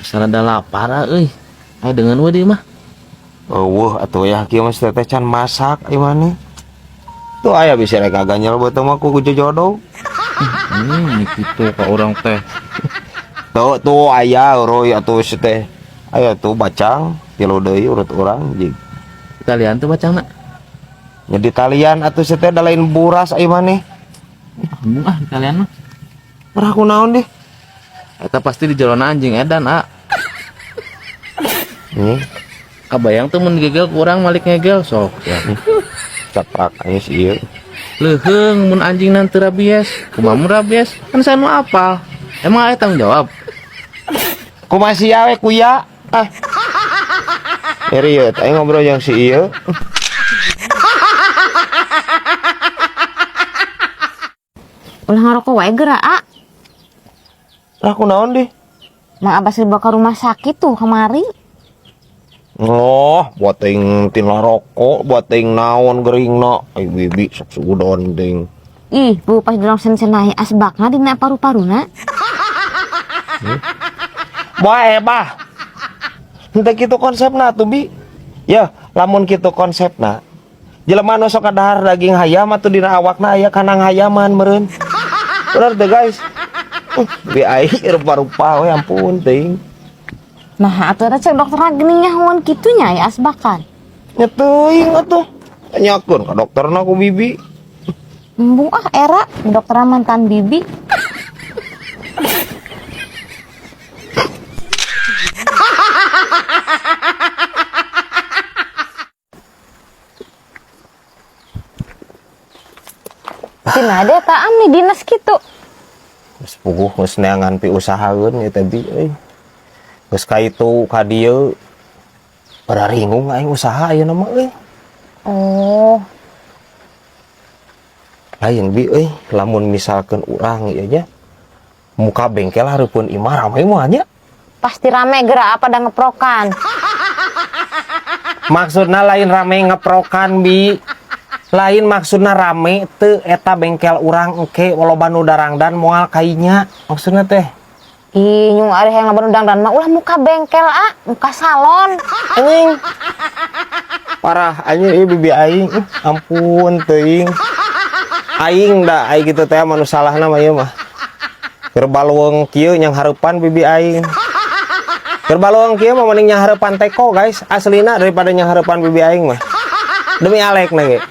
Sarada lapar euy. Aya dengan we deui mah. Eueuh atuh ya kieu mah teh can masak ieu maneh. Tuh aya bisa rek ganjel beuteung mah ku jojodo. Ini kitu ka urang teh. Tuh tuh aya euy atuh si teh. Aya tuh bacang tilu deui urut urang jig. Kalian tuh bacangna. Nya di talian atuh si teh da lain buras ieu maneh. Embung ah kalian mah. Marah ku naon deh. Eta pasti di jalan anjing edan ah. Kabayang tuh mun gegel kurang malik ngegel sok ya. Caprak aya si ieu. Leuheung mun anjing nanti rabies, kumaha mun rabies? Kan saya nu apal. Emang aya tanggung jawab. Kumaha sia we kuya? Ah. Nyeri ieu, aing ngobrol jeung si ieu. Ulah ngarokok wae geura a. Lah kunaon deh? Mang Abas dibawa ke rumah sakit tuh kemari. Oh, buat ting tina rokok, buat ting naon geringna. Ai bibi sok sudon ting. Ih, bu pas dorong sen-senai asbakna dina paru-paruna. Bae bah. Henteu kitu konsepna atuh bi. Ya, lamun kitu konsepna. Jelema nu sok kadahar daging hayam atuh dina awakna aya kanang hayaman meureun. Bener teu guys? Bi aing rupa-rupa we ampun teuing. Nah, atuh eta cek dokterna geuning nyahoan kitu nya aya asbakan. Nya teuing atuh. Tanyakeun ka dokterna ku bibi. Embung ah era dokterna mantan bibi. Tina ada taam nih dinas kitu. Geus puguh geus neangan piusahaeun ieu teh bi euy. Geus ka itu ka dieu. Bararingung aing usaha ayeuna mah euy. Oh. Lain bi euy, lamun misalkeun urang ieu nya muka bengkel hareupeun imah rame moal nya. Pasti rame geura apa da ngeprokan. Maksudna lain rame ngeprokan bi. Lain maksudna rame teu eta bengkel urang engke loba nu darangdan moal kainya maksudna teh. Ih, nyung ari hayang loba nu dangdan mah ulah muka bengkel a, muka salon. Anjing. Parah anjing ieu bibi aing. Ampun teuing. Aing da aing kitu teh mah nu salahna mah ieu mah. Keur baluweung kieu nyang hareupan bibi aing. Keur baluweung kieu mah mending nyang hareupan teko guys, aslina daripada nyang hareupan bibi aing mah. Demi alek na ge.